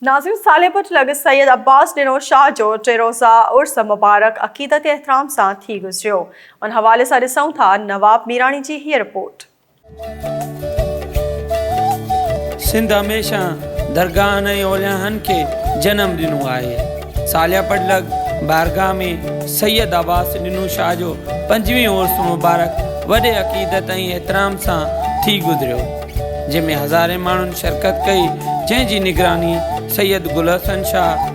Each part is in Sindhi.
ناظرين صالح پٽ لڳ سيد عباس ڏنو شاهه جو ٽي روزه عرس مبارڪ عقيدت احترام سان ٿي گذريو ان حوالي سان ڏسون ٿا نواب ميراڻي جي هيء رپورٽ. سنڌ هميشه درگاهن ۽ اولياهن کي جنم ڏنو آهي. صالح پٽ لڳ بارگاهه ۾ سيد عباس ڏنو شاهه جو پنجويهون عرس مبارڪ وڏي عقيدت ۽ احترام سان ٿي گذريو. جنهن ۾ هزارين ماڻهن شرڪت ڪئي، جنهن جي نگراني سيد گل حسن شاهه،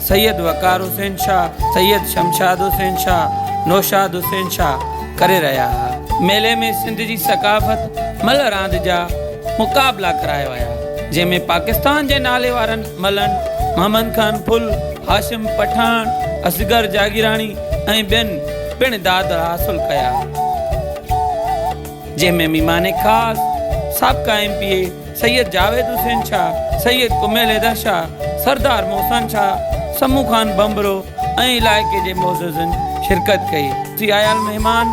سيد وقار حسين شاهه، سيد شمشاد حسين شاهه، نوشاد حسين شاهه ڪري رهيا ها. ميلي ۾ سنڌ جي ثقافت ملهه راند جا مقابلا ڪرايا ويا، جنهن ۾ پاڪستان جي نالي وارن ملهن محمد خان ڦل، هاشم پٺاڻ، اصغر جاگيراڻي ۽ ٻين پڻ داد حاصل ڪيا. جنهن ۾ مھمان خاص سابقه M P A Syed Javed Hussain Shah, Syed Kumail Haider Shah, Sardar Mohsin Shah, Samo Khan Bhanbhro ۽ علائقي جي معززن شرڪت ڪئي. سي آيل مھمان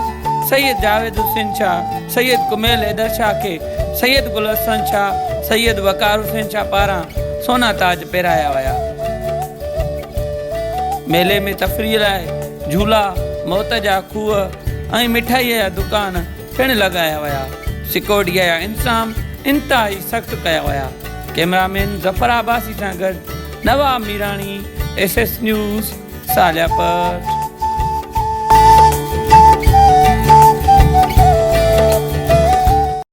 سيد جاويد حسين شاھ، سيد ڪميل حيدر شاھ کي سيد گل حسن شاھ، سيد وقار حسين شاھ پاران سونا تاج پهرايا ويا. ميلي ۾ تفريح لاء جهولا، موت جا کوهه ۽ مٺائيء جا دڪان پڻ لڳايا ويا. سيڪيورٽيء جا انتظام انتهائي سخت ڪيا ويا. ڪئميرا مين ظفر عباسي سان گڏ Nawab Mirani, S S news, Saleh Pat.